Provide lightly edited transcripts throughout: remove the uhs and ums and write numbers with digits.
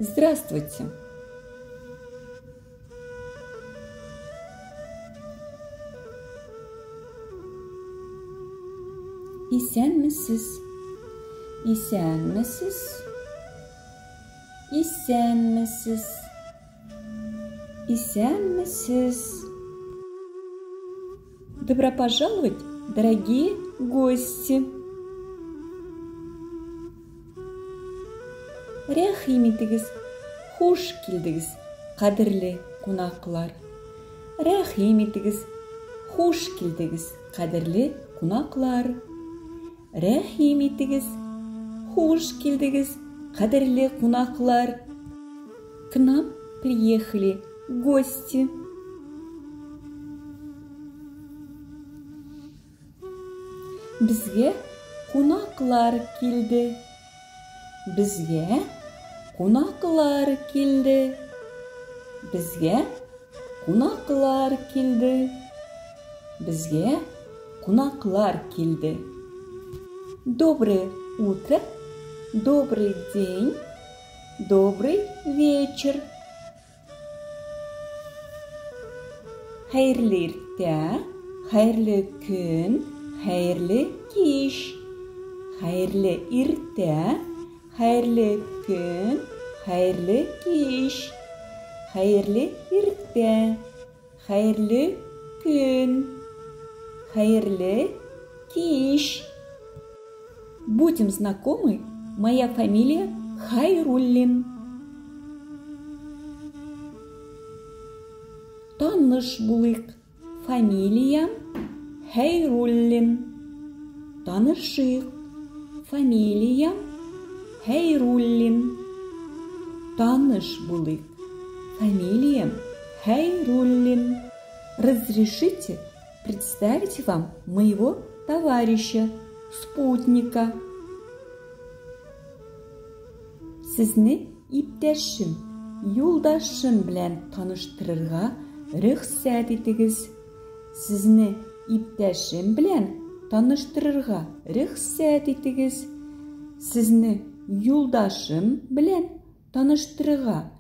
Здравствуйте! Исәнмесез! Исәнмесез! Исәнмесез! Исәнмесез! Добро пожаловать, дорогие гости! Рәхим итегез, хуш килдегез, кадерле кунаклар. Рәхим итегез, хуш килдегез, кадерле кунаклар. Рәхим итегез, хуш килдегез, кадерле кунаклар. К нам приехали гости. Безгә кунаклар килде. Безгә кунаклар килде. Безгә кунаклар килде. Безгә кунаклар килде. Доброе утро, добрый день, добрый вечер. Хәерле иртә, хәерле көн, хәерле кич. Хәерле иртә, хәерле көн, хәерле кич. Хәерле иртә, хәерле көн, хәерле кич. Будем знакомы, моя фамилия Хайруллин. Таныш булыйк. Фамилиям Хәйруллин. Танышыйк. Фамилиям Хәйруллин. Таныш булыйк. Фамилиям Хәйруллин. Разрешите представить вам моего товарища, спутника. Сезне иптәшем, юлдашым белән таныштырырга рөхсәт итегез. Сезне иптәшем белән таныштырырга рөхсәт итегез. Сезне юлдашым белән таныштырырга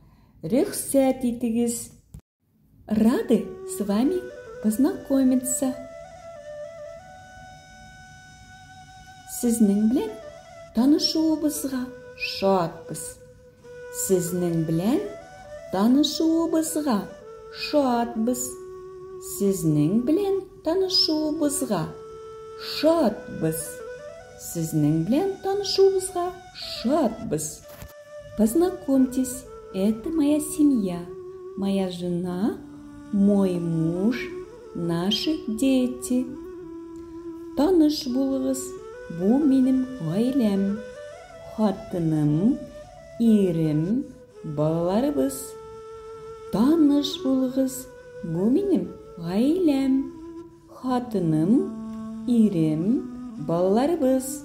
рөхсәт итегез. Рады с вами познакомиться. Сезнең белән танышуыбызга шатбыз. Сезнең белән танышуыбызга шатбыз. Сезнең белән танышуыбызга шатбыз. Сезнең белән танышуыбызга шатбыз. Познакомьтесь, это моя семья, моя жена, мой муж, наши дети. Таныш булыгыз, бу минем гаиләм. Хатыным, ирем, балаларыбыз. Таныш булыгыз, бу минем гаиләм. Хатыным, ирем, балаларыбыз.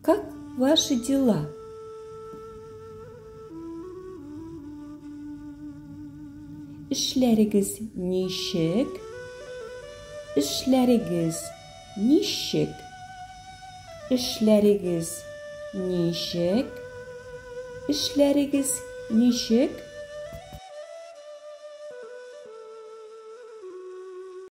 Как ваши дела? Эшләрегез ничек? Эшләрегез ничек? Эшләрегез ничек? Эшләрегез ничек?